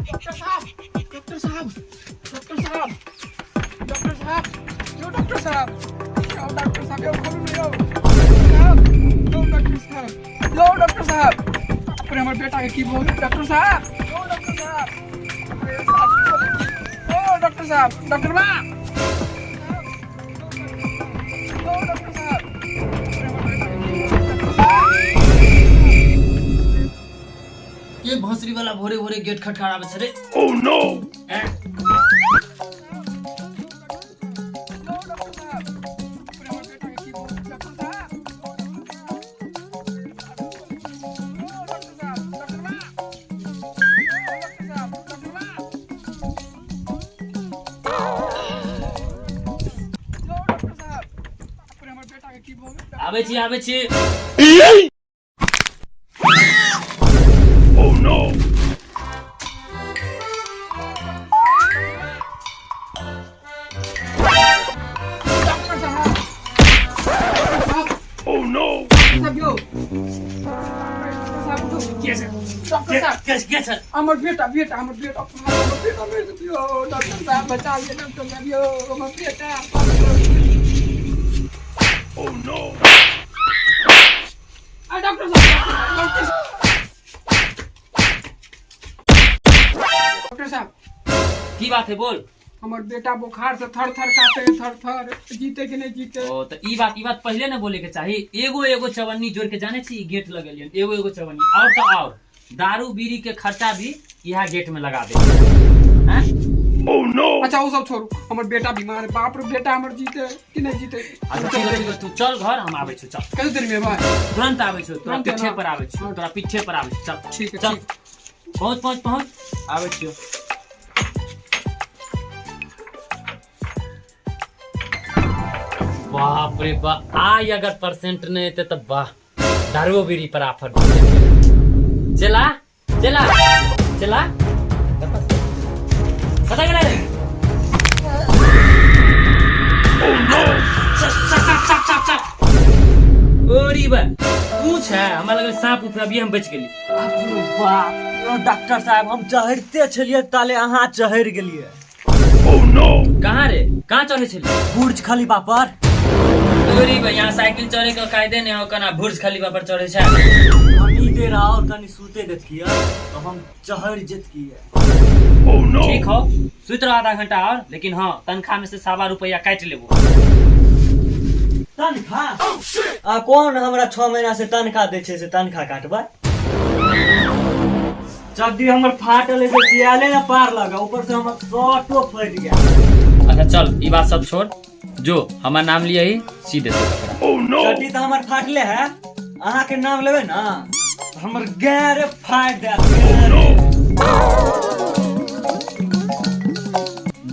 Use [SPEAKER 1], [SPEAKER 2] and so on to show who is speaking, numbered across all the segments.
[SPEAKER 1] Doctor साहब, doctor साहब, doctor साहब, डॉक्टर साहब, यो डॉक्टर साहब, यो डॉक्टर साहब, यो खोलू ने यो डॉक्टर साहब, यो डॉक्टर साहब, यो डॉक्टर साहब, अपने हमर बेटा के की भऽ गेल डॉक्टर साहब, यो डॉक्टर साहब, अरे साहब, यो डॉक्टर साहब, डॉक्टर बा, यो डॉक्टर साहब, अपने हमर बेटा के की भऽ गेल डॉक्टर साहब।
[SPEAKER 2] के भोसड़ी वाला भोरे भोरे गेट खटखड़ाबै छै रे?
[SPEAKER 3] Oh no!
[SPEAKER 2] ऐं? आबै छी, आबै छी।
[SPEAKER 3] Oh no! Oh no!
[SPEAKER 2] के छै? के के छै?
[SPEAKER 1] हमर बेटा, बेटा, हमर बेटा, हमर बेटा मरि जेतै यौ डॉक्टर साहब, बचा लिअ डॉक्टर साहब यौ हमर बेटा।
[SPEAKER 3] Oh no!
[SPEAKER 1] आ डॉक्टर साहब, डॉक्टर साहब, डॉक्टर साहब।
[SPEAKER 2] की बात है, बोल।
[SPEAKER 1] हमर बेटा बुखार से थर थर काटे है, थर थर, जीते कि नहीं जीते?
[SPEAKER 2] ओ तऽ ई बात पहिले ने बोले के चाही। एगो एगो चवन्नी जोड़ के जाने छी ई गेट लगेलियन, एगो एगो चवन्नी। और तऽ और दारू बीड़ी के खर्चा भी इहा गेट में लगा दे हैं।
[SPEAKER 3] Oh no!
[SPEAKER 1] अच्छा, वो सब छोड़ू, हमर बेटा बीमार है, बाप रे, बेटा हमर जीते कि नहीं जीते?
[SPEAKER 2] अच्छा ठीक है, ठीक है, तू चल घर, हम आबै छी, चल।
[SPEAKER 1] कल देर में भाई?
[SPEAKER 2] तुरंत आबै छी तोरा।
[SPEAKER 1] तुरंत
[SPEAKER 2] पीछे
[SPEAKER 1] ना?
[SPEAKER 2] पर आबै छी।
[SPEAKER 1] हाँ।
[SPEAKER 2] तोरा पीछे पर आबै छी, चल।
[SPEAKER 1] ठीक है।
[SPEAKER 2] चल।
[SPEAKER 1] ठीक।
[SPEAKER 2] पहुँच पहुँच पहुँच, आबै छियो। बाप रे बाप, आइ अगर परसेंट नहीं एते तऽ वाह, दारुओ बीड़ी पर आफत। चला चला चला, कतऽ गेलै रे? साप साप साप साप! ओरी बा, तू छै? हमरा लगल साँप उप, अभी हम बचि गेली।
[SPEAKER 4] बाप यौ डॉक्टर साहब, हम चढ़ते छलियै ताले अहाँ चढ़ि गेलियै।
[SPEAKER 3] Oh no!
[SPEAKER 2] कहाँ रे, कहाँ चढ़े छली?
[SPEAKER 4] बुर्ज खलीफा पर।
[SPEAKER 2] ओरी बा, यहाँ साइकिल चढ़े के कायदे नहीं हो, कना बुर्ज खलीफा पर चढ़े छै?
[SPEAKER 4] कनी देर और कनी सुते देतकियै तो हम चढ़ि जेतकियै।
[SPEAKER 3] Oh no!
[SPEAKER 2] ठीक हो, सुति रह आधा घंटा और, लेकिन हाँ, तनख्वाह में से 1.25 रुपया काटि लेबो।
[SPEAKER 4] तनख्वाह? आ कोन हमरा 6 महीना से तनख्वाह दै छै से तनख्वाह काटबै? चड्डी हमर फाटल है से सियाले ना पार लगा, ऊपर से हमर शर्टो फटि गेल।
[SPEAKER 2] अच्छा चल, ई बात सब छोड़, जो हमार नाम लिया ही सी देते कपड़ा।
[SPEAKER 3] Oh no!
[SPEAKER 4] चड्डी तऽ हमर फाटले है, अहाँके नाम लेबै ना तऽ हमर गैरे फाटि देत गैरे।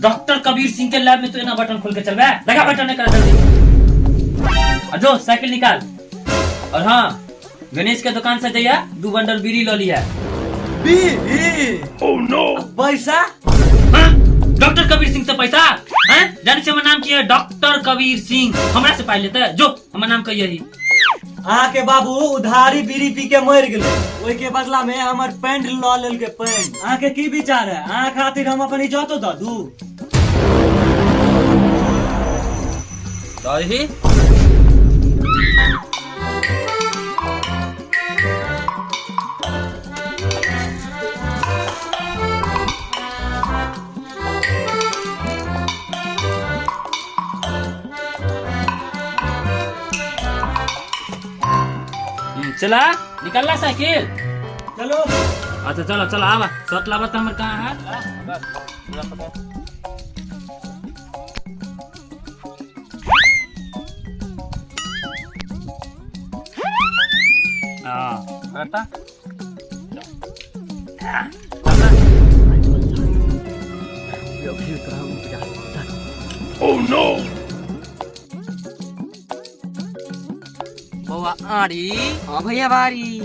[SPEAKER 2] डॉक्टर कबीर सिंह के लैब में तो एना बटन खोल के चलबे? लगा बटन नहीं कर जल्दी, और जो साइकिल निकाल। और हाँ, गणेश के दुकान से जइया, दू बंडल बीड़ी ल लिया।
[SPEAKER 4] बीड़ी?
[SPEAKER 3] Oh no!
[SPEAKER 4] पैसा?
[SPEAKER 2] हाँ? डॉक्टर कबीर सिंह से पैसा हैं? जाने छी हमर नाम की है? डॉक्टर कबीर सिंह। हमरा से पाइ लेते? जो हमर नाम कहिए ही।
[SPEAKER 4] अहाँके बाबू उधारी बीड़ी पी के मरि गेलै, ओहिके बदला में हमर पैंट लऽ लेलकै पैंट। अहाँके की विचार है? अहाँ खातिर हम अपन इज्जतो दऽ दू?
[SPEAKER 2] दही। चला, निकलला साइकिल।
[SPEAKER 4] चलो।
[SPEAKER 2] अच्छा चलो चलो, आवा, शर्ट लावा तो हमर कहाँ है? बस पूरा पकड़। हाँ, पकड़ता।
[SPEAKER 3] Oh no!
[SPEAKER 5] बौआ आरी।
[SPEAKER 6] हाँ भैया बारी।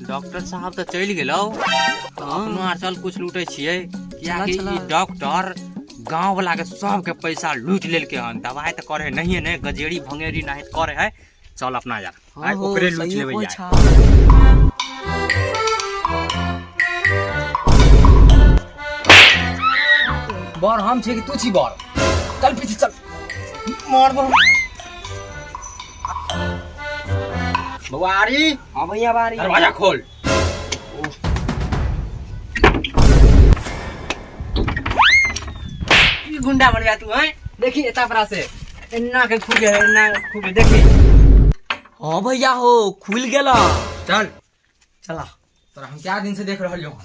[SPEAKER 5] डॉक्टर साहब तऽ चलि गेलौ, अपनो आर चल, कुछ लूटे छियै, कियाकि
[SPEAKER 6] चला।
[SPEAKER 5] ई डॉक्टर गांव वाला के सबके पैसा लूटि लेलकै हन। दवाई तऽ करे नहिये ने, गजेरी भंगेरी नहीं करे है। चल अपना यार, आइ
[SPEAKER 6] हो,
[SPEAKER 5] ओकरे लूटि
[SPEAKER 6] सहिए
[SPEAKER 5] लेबै
[SPEAKER 6] कहै
[SPEAKER 5] आइ।
[SPEAKER 6] छा।
[SPEAKER 5] बर हम छी कि तू छी बर? चल पीछे चल, मार दो बौआरी।
[SPEAKER 1] हाँ भैया बारी।
[SPEAKER 5] दरवाजा खोल।
[SPEAKER 1] की गुंडा बन गया तू हैं? देखी एता परा से एन्ना के खुले है, एन्ना खुले देखी।
[SPEAKER 4] हाँ भैया हो खुल गेला।
[SPEAKER 5] चल
[SPEAKER 4] चला।
[SPEAKER 5] तोरा हम क्या दिन से देख रहल हूँ।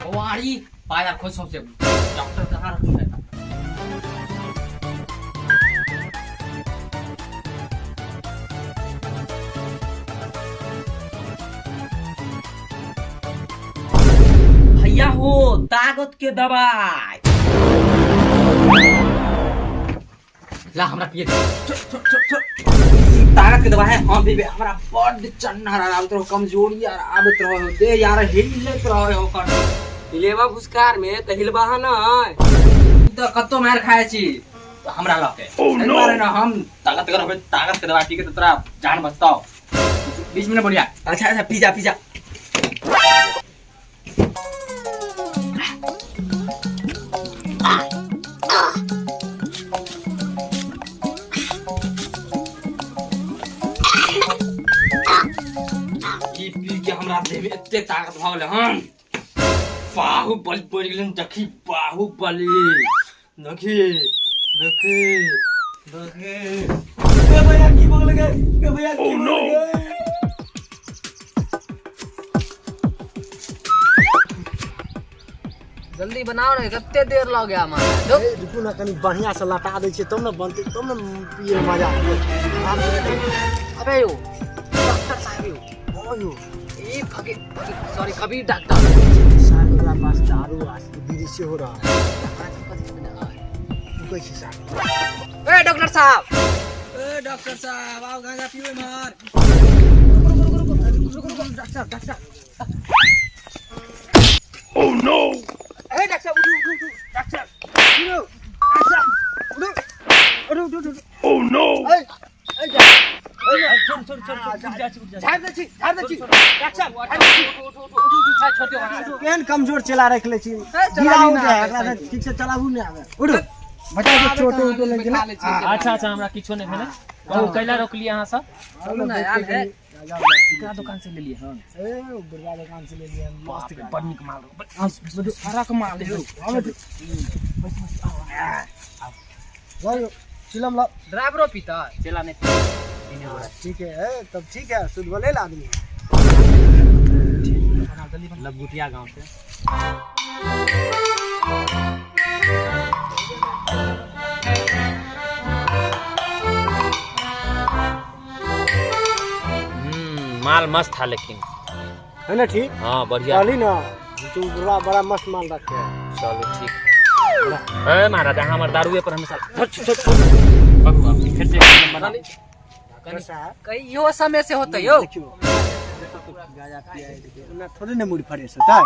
[SPEAKER 5] बौआरी पाया खोज सौंसे, डॉक्टर कहाँ रखू है?
[SPEAKER 2] भैया हो ताकत के दवाई
[SPEAKER 5] ला हमरा पिए दे। ताकत के दवा है। हम भी हमरा बड्ड चन्ना आबैत रहो, कमजोरी आर आबैत रहो, दे यार हिलैत रहो ओकर।
[SPEAKER 1] हिलेबा भुसकार में त हिलबा है ना।
[SPEAKER 5] तू त कत्तो मार खाए छी तो हमरा लके।
[SPEAKER 3] Oh
[SPEAKER 5] एहि
[SPEAKER 3] no!
[SPEAKER 5] दुआरे ना हम ताकत के रहबै, ताकत के दवा पी के तो तोरा जान बचतौ। बीच में ना बोलिया।
[SPEAKER 1] अच्छा अच्छा पिज्जा पिज्जा।
[SPEAKER 5] ई पी के हमरा देह में एते ताकत भऽ गेलै हन, बाहुबली पड़ि गेलै। देखी बाहुबली, देखी देखी देखी।
[SPEAKER 4] ए भैया की भऽ गेलै? ए भैया की
[SPEAKER 3] Oh
[SPEAKER 4] भऽ
[SPEAKER 3] no!
[SPEAKER 4] गेलै?
[SPEAKER 1] जल्दी बनाओ ने, कते देर लग गया हमारा।
[SPEAKER 6] ए, रुकू ना, कनी बढ़िया से लटा दै छियै तब ने बनतै, तब ने पिए मे मजा आबै।
[SPEAKER 1] अबे यो डॉक्टर साहब यो।
[SPEAKER 6] हाँ यो।
[SPEAKER 1] ए फकीर, सॉरी कबीर डॉक्टर
[SPEAKER 6] साहब, ओकरा पास दारू आ बीड़ी सेहो रहै। रुकै छी साहब।
[SPEAKER 1] ए डॉक्टर साहब,
[SPEAKER 4] ए डॉक्टर साहब आओ गांजा पियो मार।
[SPEAKER 6] डॉक्टर साहब, डॉक्टर साहब।
[SPEAKER 3] Oh no!
[SPEAKER 6] ए डॉक्टर साहब, उठू उठू उठू। डॉक्टर साहब, उठू। डॉक्टर साहब, उठू। उठू उठू उठू।
[SPEAKER 3] Oh no!
[SPEAKER 6] ए, ए जा।
[SPEAKER 2] छोड़ छोड़ छोड़ छोड़, उठ जा, उठ जा।
[SPEAKER 6] झाड़ि दै छी, झाड़ि दै छी। डॉक्टर साहब, झाड़ि दै छी। केहन कमजोर चला रख ले छी, गिराउ दे एकरा से, ठीक से चलाबू नहि आबे। उठू बच्चा के चोटे उटे लागि गेलै।
[SPEAKER 2] अच्छा अच्छा, हमरा किछो नहि भेलै। कहू कैला रोकलियै अहाँ सब?
[SPEAKER 6] चलू
[SPEAKER 1] ना यार, है।
[SPEAKER 2] केकरा दोकान से लेलियै हन?
[SPEAKER 6] ए बुढ़वा दुकान से ले लिया हम।
[SPEAKER 2] मस्त के बड़ नीक माल।
[SPEAKER 1] फरक माल है।
[SPEAKER 6] लाओ, चिलम लाओ।
[SPEAKER 1] ड्राइवरो पीता।
[SPEAKER 2] चेला नहि।
[SPEAKER 6] ठीक है, तब ठीक है, शुद्ध बोले ला आदमी।
[SPEAKER 5] लगुटिया गांव से।
[SPEAKER 2] माल मस्त था लेकिन।
[SPEAKER 6] है ना ठीक?
[SPEAKER 2] हाँ बढ़िया।
[SPEAKER 6] कहली ना तू बुढ़वा बड़ा मस्त माल रखे है।
[SPEAKER 2] चलू ठीक है। ए महाराज, अहाँ हमर दारुए पर हमेशा। पकड़ू, आब फेर से एक नंबर बना।
[SPEAKER 6] डॉक्टर साहब
[SPEAKER 1] कहियो समय से होते यो।
[SPEAKER 6] देखियो गाजा पिया है, देखियो ना थोड़े ने मूड फ्रेश होता है।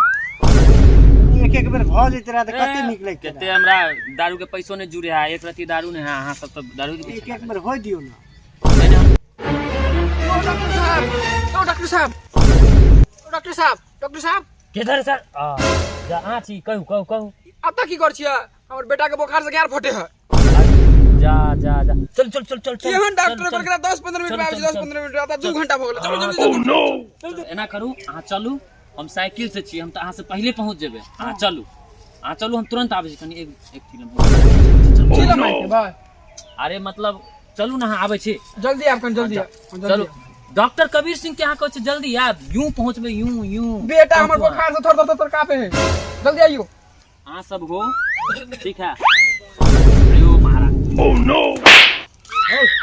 [SPEAKER 6] एक एक बेर भऽ जैते रहा तऽ कते नीक लगते।
[SPEAKER 2] कते हमरा दारू के पैसो नहि जुड़े है, एक रत्ती दारू नहि है। अहाँ सब तऽ दारू के
[SPEAKER 6] एक
[SPEAKER 2] पीछे
[SPEAKER 6] एक बेर होइ दियौ ना।
[SPEAKER 2] लागल।
[SPEAKER 1] ओ डॉक्टर साहब, ओ डॉक्टर साहब, ओ डॉक्टर साहब, डॉक्टर साहब।
[SPEAKER 2] किधर सर? आ जा अहाँ छी, कहू कहू कहू।
[SPEAKER 1] अब तक की कर छियै? हमर बेटा के बोखार से ग्यार फटे है।
[SPEAKER 2] जा जा जा, चल चल चल चल चल।
[SPEAKER 1] केहन डॉक्टर
[SPEAKER 2] चल,
[SPEAKER 1] पर 10-15 मिनट में आबै छै,
[SPEAKER 2] चल,
[SPEAKER 1] 10-15 मिनट आता 2 घंटा भऽ गेलै। चलू जल्दी।
[SPEAKER 3] Oh no!
[SPEAKER 2] चल। एना करू, अहाँ चलू, हम साइकिल से छी, हम तऽ अहाँ से पहिले पहुँच जेबै। अहाँ चलू, अहाँ चलू, हम तुरंत आबै छी। कनि एक एक चिलम।
[SPEAKER 3] Oh no!
[SPEAKER 2] अरे मतलब चलू ना, अहाँ आबै छी।
[SPEAKER 1] जल्दी आब, कनि जल्दी आब।
[SPEAKER 2] चलू डॉक्टर कबीर सिंह के अहाँ कहै छी जल्दी आयब, यूं पहुँचबै, यूं यूं।
[SPEAKER 1] बेटा हमर
[SPEAKER 2] पहुँचू अहाँ।
[SPEAKER 1] बोखार से थर थर थर कापे है, जल्दी आइयो।
[SPEAKER 2] अहाँ सब हो ठीक है अयो महाराज।
[SPEAKER 3] Oh no!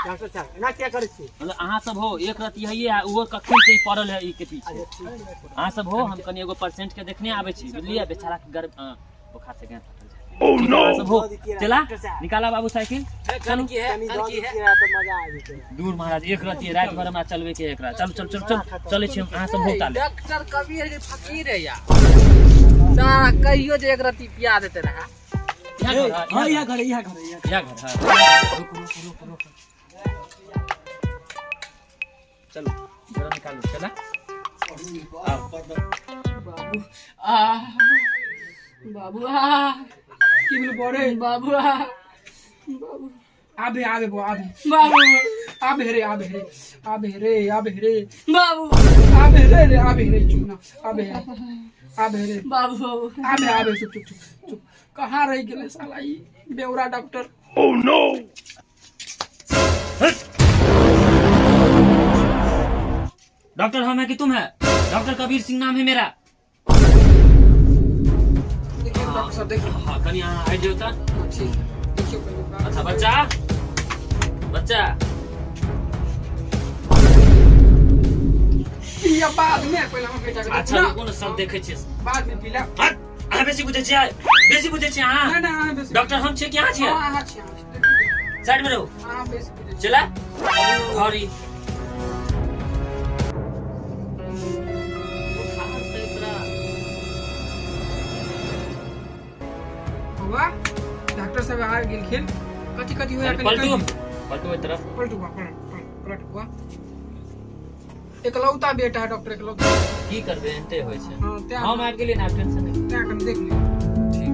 [SPEAKER 6] Doctor साहब एना किया करै छी?
[SPEAKER 2] मतलब अहाँ सब हो, एक रति है है ओहो कखन से ही पड़ल है ई के पीछे। अहाँ सब हो, हम कनि एगो पेशेंट के देखने आबै छी, बुझलियै? बेचारा के गर्म बोखार से गैस फटल छै।
[SPEAKER 3] Oh
[SPEAKER 2] ठीक है, अहाँ
[SPEAKER 3] no!
[SPEAKER 2] सब हो, चला निकाला बाबू साइकिल, चलू।
[SPEAKER 6] कनि दऽ दितियै रहा तऽ मजा आबि जेतै।
[SPEAKER 2] दूर महाराज, एक रति राति भर हमरा चलबे के एकरा। चल चल चल चल, चलै छी हम। अहाँ सब हो ताले।
[SPEAKER 1] डॉक्टर कबीर के फकीर है यार, सारा कहियो जे एक रत्ती पिया देते रहा।
[SPEAKER 2] यहाँ घर है,
[SPEAKER 4] हाँ यहाँ घर है, यहाँ घर है, यहाँ।
[SPEAKER 2] यहाँ घर है। रुक रुक रुक रुक, चलो जरा निकालो, चला।
[SPEAKER 1] बाबू आ बाबू आ की भेलो बड़े बाबू आ बाबू आबे आबे बो आबे बाबू आबे रे आबे रे आबे रे आबे रे बाबू आबे रे रे आबे रे चुप ना आबे रे आबे रे बाबू आबे आबे चुप चुप चुप चुप कहाँ रह गेलै साला ई बेवरा डॉक्टर।
[SPEAKER 3] Oh no!
[SPEAKER 2] Doctor हम है कि तुम है? डॉक्टर कबीर सिंह नाम है मेरा।
[SPEAKER 1] देखिए डॉक्टर साहब देखिए।
[SPEAKER 2] हाँ कनी अहाँ हटि जाउ तऽ।
[SPEAKER 1] ठीक है देखियो कनी।
[SPEAKER 2] अच्छा बच्चा बच्चा
[SPEAKER 1] पिया बाद में पहले हम बेटा के
[SPEAKER 2] अच्छा
[SPEAKER 1] ना,
[SPEAKER 2] रुकू ने सब देखै छियै।
[SPEAKER 1] बाद में पीला।
[SPEAKER 2] हट, अहाँ बेसी बुझै छियै, बेसी बुझै छियै अहाँ।
[SPEAKER 1] ना ना अहाँ बेसी
[SPEAKER 2] डॉक्टर हम छियै कि अहाँ छियै?
[SPEAKER 1] हाँ, अहाँ छियै, अहाँ छियै। देखियौ,
[SPEAKER 2] साइड में रहू।
[SPEAKER 1] अहाँ बेसी बुझै छियै।
[SPEAKER 2] चला घरी।
[SPEAKER 1] बौआ डॉक्टर साहब आ गेलखिन। कथी कथी होया कनी
[SPEAKER 2] पलटू
[SPEAKER 1] कहियौ।
[SPEAKER 2] पलटू एहि तरफ।
[SPEAKER 1] पलटू बा पलट पलट पलट बौआ। एकलौता बेटा है डॉक्टर एकलौता।
[SPEAKER 2] की करबै एते होइ छै।
[SPEAKER 1] हाँ, तें
[SPEAKER 2] हम आबि गेलियै ने, आब टेंशन नहि।
[SPEAKER 1] तें कनी देख लियौ।
[SPEAKER 2] ठीक।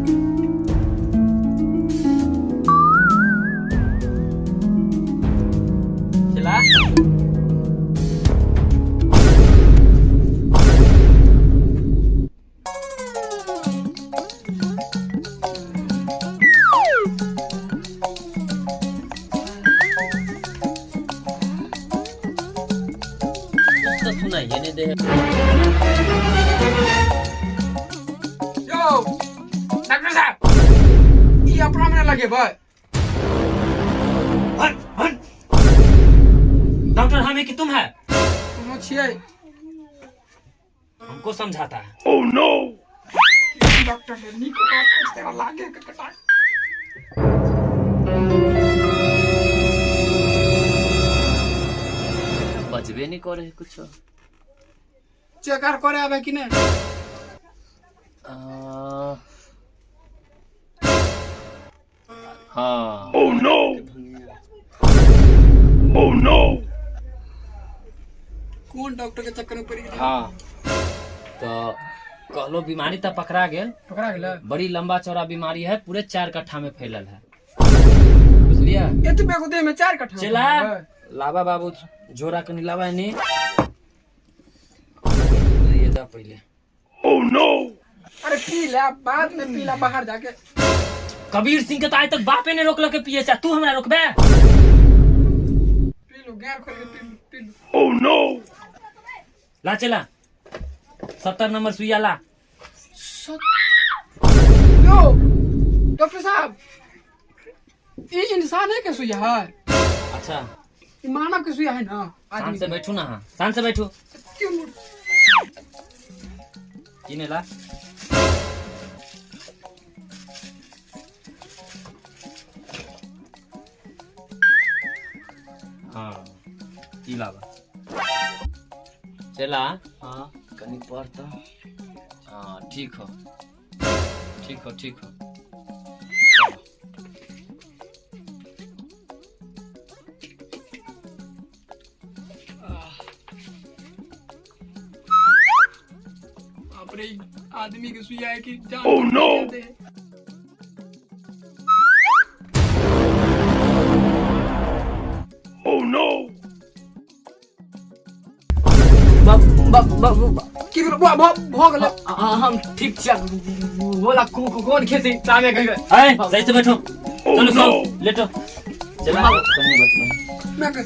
[SPEAKER 2] चला कुछ तो सुनाइए नहीं दे।
[SPEAKER 1] यौ डॉक्टर साहब ई अपना में लगेबै।
[SPEAKER 2] हट हट। डॉक्टर हम है कि तुम है?
[SPEAKER 1] कोनो छियै।
[SPEAKER 2] हमको समझाता है।
[SPEAKER 3] Oh no!
[SPEAKER 1] Doctor है नीक बात करते तेरा लागे के कटा।
[SPEAKER 2] बजबे नहीं करे है कुछ।
[SPEAKER 1] चेक आर करे आबे कि नहीं?
[SPEAKER 2] हाँ।
[SPEAKER 3] Oh no! Oh no!
[SPEAKER 1] कौन डॉक्टर के चक्कर में पड़ गेलै?
[SPEAKER 2] हाँ तो कहलो बीमारी तो पकड़ा गेल।
[SPEAKER 1] पकड़ा गेलै।
[SPEAKER 2] बड़ी लंबा चौड़ा बीमारी है, पूरे 4 कट्ठा में फैलल है, बुझलिए?
[SPEAKER 1] एतबे गो देह में 4 कट्ठा।
[SPEAKER 2] चला लावा बाबू झोरा कनी लावा नी ये दा पहले।
[SPEAKER 3] Oh no!
[SPEAKER 1] अरे पी ले बाद में पी ले बाहर जाके।
[SPEAKER 2] कबीर सिंह के तो आज तक बापे ने रोकल के पिए से, तू हमरा रोकबे?
[SPEAKER 1] पी लो गैर खोल के P low P low.
[SPEAKER 3] Oh no!
[SPEAKER 2] ला चला 70 नंबर सुइया ला।
[SPEAKER 1] यो डॉक्टर साहब ई इंसान है के सुइया है?
[SPEAKER 2] अच्छा
[SPEAKER 1] ई मानव के सुइया है ना?
[SPEAKER 2] शान से बैठू ना। हाँ शान से बैठू।
[SPEAKER 1] क्यों
[SPEAKER 2] किने ला हाँ ई लावा चला।
[SPEAKER 4] हाँ
[SPEAKER 2] कनी पढ़ तो। हाँ ठीक हो ठीक हो ठीक हो।
[SPEAKER 1] बाप रे आदमी के सुइया है कि जान।
[SPEAKER 3] Oh no!
[SPEAKER 1] दे।
[SPEAKER 3] Oh no!
[SPEAKER 1] की भेलो बुआ भ गेलै।
[SPEAKER 5] हम ठीक छियै। बोला कोन खेती तामे कहिबै।
[SPEAKER 2] ए सही से बैठो।
[SPEAKER 3] Oh
[SPEAKER 2] चलो
[SPEAKER 3] no!
[SPEAKER 2] सब लेटो। चला कनी बचलो
[SPEAKER 1] मैं कह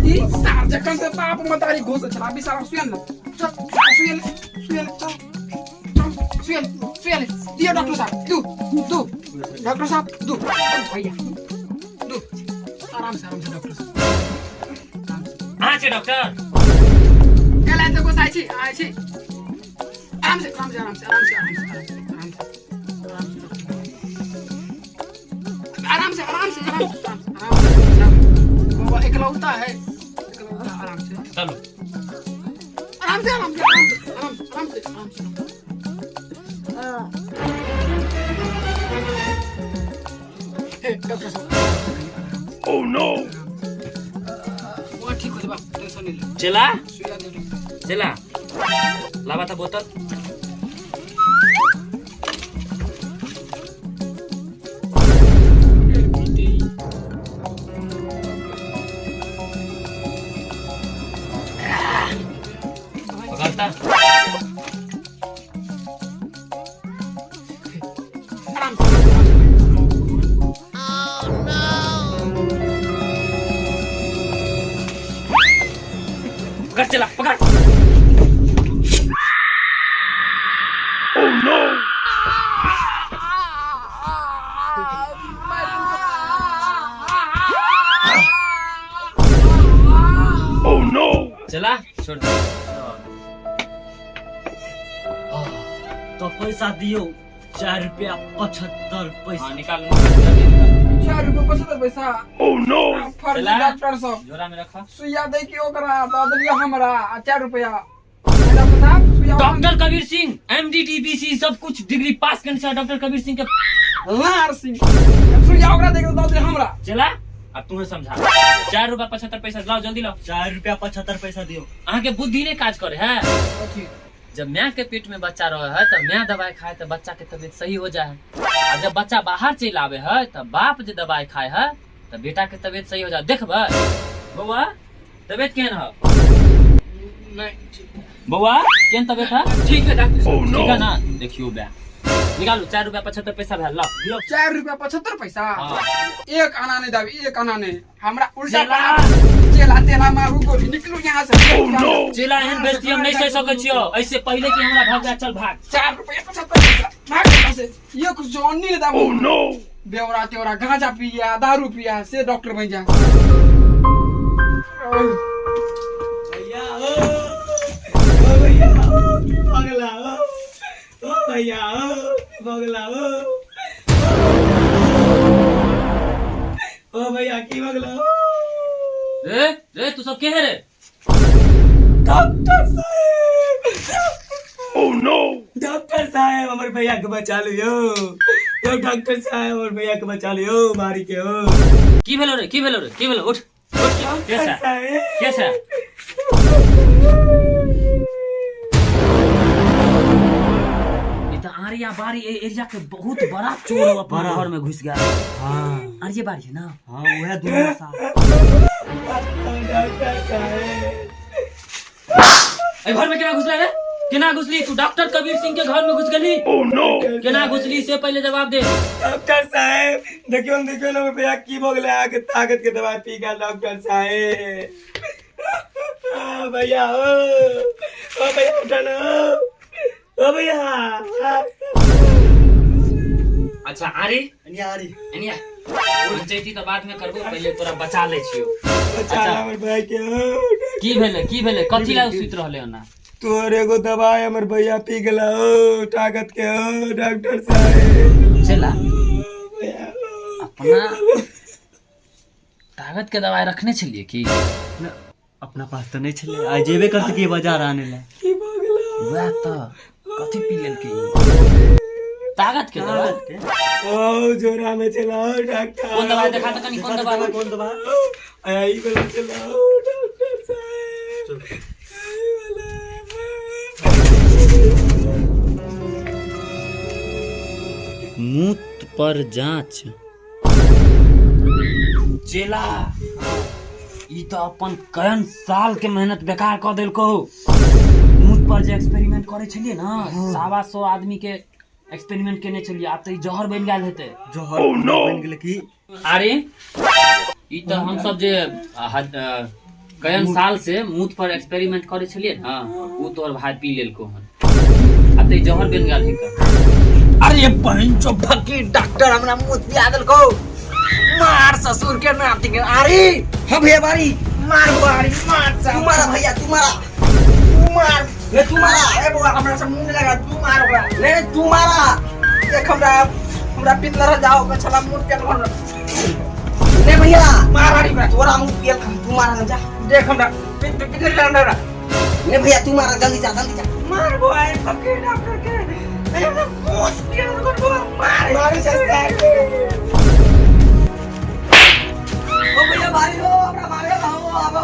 [SPEAKER 1] ई सार जखन से बाप मतारी घोस छला अभी सारा सुयल ना चल सुयल सुयल चल चल सुयल सुयल दियो डॉक्टर साहब दू दू डॉक्टर साहब दू भैया दू आराम से डॉक्टर साहब।
[SPEAKER 2] अहाँ छै डॉक्टर?
[SPEAKER 1] कल आइ तऽ गोसाइ छी आइ छी। आराम से आराम से आराम से आराम से आराम से आराम से आराम से आराम से आराम से आराम से बाबा एकलौता है एकलौता आराम से
[SPEAKER 2] चलो
[SPEAKER 1] आराम से आराम से आराम से आराम से आराम से हे डॉक्टर साहब।
[SPEAKER 3] Oh no!
[SPEAKER 1] वो ठीक हो जाबा टेंशन नहीं ले।
[SPEAKER 2] चला
[SPEAKER 1] सुइया दे।
[SPEAKER 2] चला लावा था बोतल। पकड़ता पकड़ चला पकड़।
[SPEAKER 3] Oh no! Oh no!
[SPEAKER 2] चला छोड़ दे।
[SPEAKER 4] तो पैसा दियो 4 रुपया 75 पैसा।
[SPEAKER 2] हाँ निकाल निकाल जल्दी निकाल।
[SPEAKER 1] 4 रुपया 75 पैसा।
[SPEAKER 3] Oh no!
[SPEAKER 1] फर्जी
[SPEAKER 2] चला।
[SPEAKER 1] डॉक्टर सब
[SPEAKER 2] झोला में रखा।
[SPEAKER 1] सुइया दे के ओकरा दऽ देलियै हमरा आ 4 रुपया। डॉक्टर साहब सुइया
[SPEAKER 2] डॉक्टर कबीर सिंह एमडीडीबीसी सब कुछ डिग्री पास करने से डॉक्टर कबीर सिंह के
[SPEAKER 1] लार सिंह सुइया ओकरा दे के दऽ देलियै हमरा।
[SPEAKER 2] चला अब तुम्हें समझा। 4 रुपया 75 पैसा लाओ जल्दी लाओ।
[SPEAKER 4] 4 रुपया 75 पैसा दियो।
[SPEAKER 2] अहाँ के बुद्धि नहीं काज करे है। जब माँ के पेट में बच्चा रहे है तब माँ दवाई खाए तो बच्चा के तबियत सही हो जाए, आ जब बच्चा बाहर चल आवे है तब बाप जे दवाई खाए है तब बेटा के तबियत सही हो जाए। देखबै बौआ तबियत केहन है?
[SPEAKER 1] नहीं ठीक।
[SPEAKER 2] बौआ केहन तबियत है?
[SPEAKER 1] ठीक है डॉक्टर साहब।
[SPEAKER 3] Oh no!
[SPEAKER 2] ठीक है ना? देखियो बे निकालू 4 रुपया 75 पैसा भेल लाओ।
[SPEAKER 1] 4 रुपया 75 पैसा।
[SPEAKER 2] हाँ।
[SPEAKER 1] एक आना नहीं दाबी, एक आना नहीं। हमरा उल्टा
[SPEAKER 2] चला।
[SPEAKER 1] चेला तेला मारू गोली निकलू यहाँ से।
[SPEAKER 3] Oh no!
[SPEAKER 2] चेला एहन बेइज्जती हम नहीं सह सकै छियौ। ऐसे पहिले कि हमरा भाग जा, चल भाग।
[SPEAKER 1] 4 रुपया 75 पैसा भाग यहाँ से। एक जौनी नहीं दाबू।
[SPEAKER 3] Oh no!
[SPEAKER 1] बेवड़ा तेवड़ा गांजा पिया दारू पिया से डॉक्टर बन जा।
[SPEAKER 4] भैया ओ ओ भैया ओ की भगला ओ ओ भैया ओ की भगला ओ ओ भैया की भगला ओ।
[SPEAKER 2] रे रे तू सब के है रे?
[SPEAKER 4] डॉक्टर साहब।
[SPEAKER 3] Oh no!
[SPEAKER 4] Doctor साहब हमर भैया के बचा लियो। यो डॉक्टर साहब हमर भैया के बचा लियो मारी के ओ।
[SPEAKER 2] की भेलो रे? की भेलो रे? की भेलो? उठ उठ। कैसा कैसा? ई त आरिया बारी ए एरिया के बहुत बड़ा चोर अपन घर में घुस गया।
[SPEAKER 4] हां
[SPEAKER 2] आरिया बारी है ना?
[SPEAKER 4] हां वह दुनिया सा। डॉक्टर साहब
[SPEAKER 2] ए घर में केना घुसला रे? केना घुसली तू? डॉक्टर कबीर सिंह के घर में घुस गेली?
[SPEAKER 3] Oh no!
[SPEAKER 2] केना घुसली से पहले जवाब दे।
[SPEAKER 4] डॉक्टर साहब देखियो देखियो हमर भैया की भऽ गेलै, अहाँके ताकत के दवाई पी गेल डॉक्टर साहब। भैया ओ ओ भैया उठल ओ ओ भैया।
[SPEAKER 2] अच्छा आरी
[SPEAKER 4] आरी
[SPEAKER 2] एनिया पंचायती तो बाद में करबो, पहले तोरा बचा ले छियो।
[SPEAKER 4] बचा
[SPEAKER 2] अच्छा।
[SPEAKER 4] हमर भाई के ओ।
[SPEAKER 2] की भेलै? की भेलै? कथी ला सुति रहलै ओना?
[SPEAKER 4] तोहर एगो दवाई हमर भैया पी गेला ओ ताकत के ओ डॉक्टर साहब।
[SPEAKER 2] चला
[SPEAKER 4] भैया
[SPEAKER 2] अपना ताकत के दवाई रखने छलिए की?
[SPEAKER 4] अपना पास तो नहीं छले, आ जेबे करते की बाजार आने ला। की भऽ गेला?
[SPEAKER 2] वएह तऽ कथी पी लेलकै ई? ताकत के दवाई?
[SPEAKER 4] ओ जोरा में चलाओ डॉक्टर।
[SPEAKER 2] कोन दवाई देखा तऽ कनी, कोन दवाई?
[SPEAKER 4] कोन दवाई? आया ई वाला चलाओ डॉक्टर साहब। ई वाला।
[SPEAKER 2] मूत पर जांच। चेला ई तऽ अपन कयन साल के मेहनत बेकार कऽ देलकौ। मूत पर जे एक्सपेरिमेंट करै छलियै ना, 125 आदमी के एक्सपेरिमेंट केने छलियै, आब तऽ ई जहर बनि गेल हेतै।
[SPEAKER 4] जहर
[SPEAKER 3] Oh no!
[SPEAKER 4] बनि गेलै की?
[SPEAKER 2] अरे ई तऽ हम सब जे कयन साल से मूत पर एक्सपेरिमेंट करै छलियै ना, उ तोहर भाई पी लेलकौ हन, आब तऽ ई जहर बनि गेल हेतै।
[SPEAKER 5] अरे बहन चो फकी डॉक्टर हमरा मुंह पिया देलकौ। मार ससुर के नाती के। अरे
[SPEAKER 6] हाँ भैया बारी
[SPEAKER 5] मार बारी मार
[SPEAKER 6] तू मारा भैया, तू मारा, तू मार
[SPEAKER 5] ले तू मारा। ए बौआ हमरा से मुंह नहीं लगा, तू मार ओकरा। ले तू मारा। देख हमरा हमरा पितला रह जाओ कछला मुंह के हमरा।
[SPEAKER 6] ले भैया
[SPEAKER 5] मार आरी ओकरा।
[SPEAKER 6] तोरा मुंह पियल खम, तू मारा ना जा।
[SPEAKER 5] देख हमरा पितला रह हमरा।
[SPEAKER 6] ले भैया तू मारा, जल्दी जा जल्दी जा।
[SPEAKER 5] मार बौआ ए फकी डॉक्टर के। ए हमरा मुंह पियल बौआ मार।
[SPEAKER 6] मारे जा ओ भैया बारी हो, हमरा मारे हो आबो।